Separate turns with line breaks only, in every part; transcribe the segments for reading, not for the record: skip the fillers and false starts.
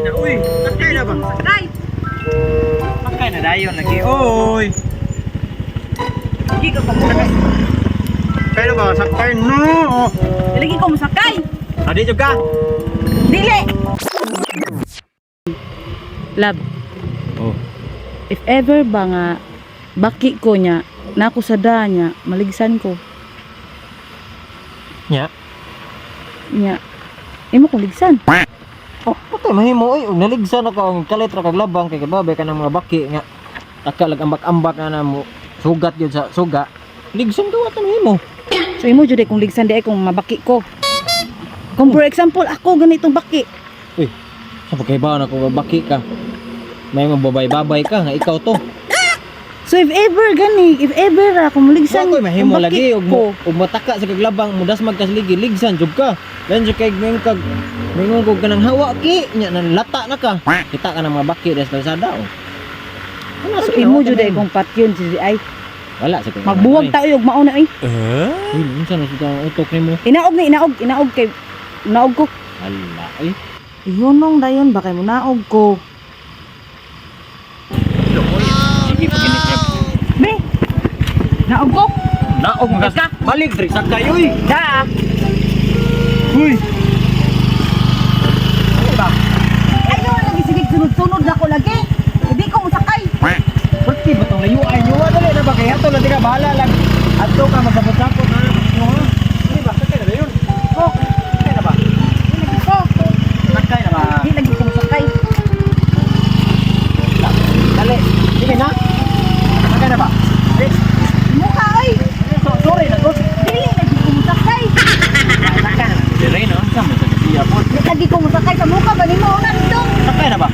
na, uy. Sakay na ba?
Sakay.
Sakay na dayon lagi. Oy.
Lagi ka pamugos.
Kaya na ba? Sakay no.
Lagi ko musakay.
Adi jud ka.
Dili. Lab,
Oh.
if ever ba nga baki ko niya, nako sa da niya, maligsan ko.
Nya.
Niya. Imo ko ligsan.
Oh, patay mahimo oy, ug naligsan ako ang kalit ra kag labang kay kababay ka ng mga baki nga taka lag ambak-ambak na na mo sugat gyud sa suga. Ligsan ka wa ta mahimo.
So imo jud kung ligsan di ay kung mabaki ko. Kung for example ako ganitong baki.
Uy, sa pagkaibaw na kung baki ka. May mababay-babay ka nga ikaw to.
So if ever gani, if ever ra kung maligsan
Wa koy mahimo
ang baki
lagi ug
ko.
mo ug mataka sa kaglabang mo das magkasligi ligsan jud ka. Then jud kay moingon kag moingon kog kanang hawa ki nya nan lata na ka. Kita ka ng mga baki des kalsada oh. Wala
So
sa
imo jud ay kung patyon si ay.
Wala sa kay.
Magbuwag tayo og mauna ay.
Uy, unsa na sa utok nimo?
Inaog ni inaog, inaog kay naog ko.
Ala ay.
Ihunong dayon ba kay munaog ko.
Sige pag init niya.
Be. Naog ko.
Naog mga
Ka.
Balik diri sa kayo uy.
Da.
Uy. Ano ba?
Ayo lagi sige sunod-sunod na ko lagi. Hindi ko musakay.
Perti ba tong layuan nyo? Dali na ba kay ato lang di ka bahala lang. Adto ka magsabot-sabot na nyo ha. Di ba sakay na dayon?
Ko.
Sakay na ba?
Di lagi ko.
Sakay na ba?
Di lagi ko musakay.
Dali. Sige na. Sakay na ba? Eh,
Mukha oy.
sorry na ko.
Dili lagi ko musakay.
Sakay na. Dire no, sa mo sa siya po.
Di lagi ko musakay sa mukha ba nimo una dito.
Sakay na ba?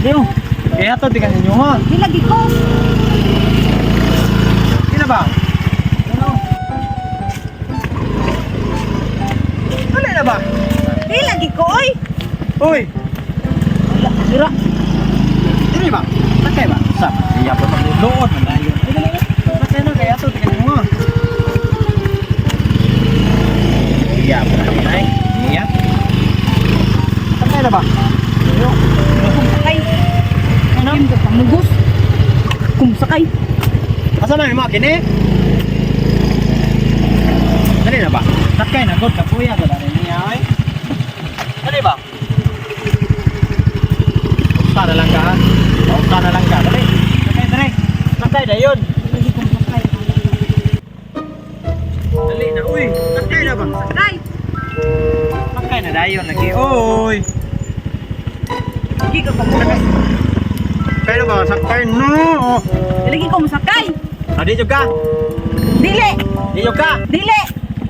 Diyo. Kaya ato di ka ninyo ha.
Di lagi ko.
Di na ba? Ano? Dali na ba?
Di lagi ko oy.
Uy,
Wala sira.
dili ba? Sakay ba? Sa siya po magluod man dayon. Ay, dali na. Sakay na kaya ato di ka ninyo ha. Iya po na ay. Iya. Sakay na ba? Diyo.
Sakay. Ano? Pamugos. Kumsakay.
Asa man mo kini? Dali na ba? Sakay na gud kapuya sa dali niya oy. Dali ba? Uksa na lang ka ha. Uksa na lang ka. Dali. Sakay dali. Sakay dayon.
Lagi kumsakay.
Dali na uy. Sakay na ba?
Sakay.
Sakay na dayon lagi. Oy.
Lagi ka pamugos.
Kaya ba sakay no?
Lagi ko musakay.
Adi jud ka.
Dili.
Di jud ka.
Dili.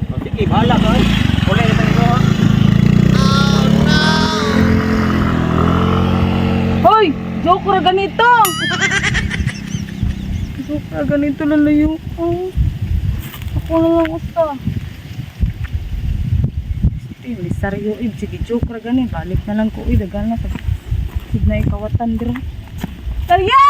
O, sige, bahala ka oy. Kulay na tayo ha.
Hoy, joke ra ganito. Joke ra ganito lalayo ko. Ako na lang usta. Este, ib sige joke ra gani balik na lang ko uy dagan na sa sid na ikawatan dira. Saryo!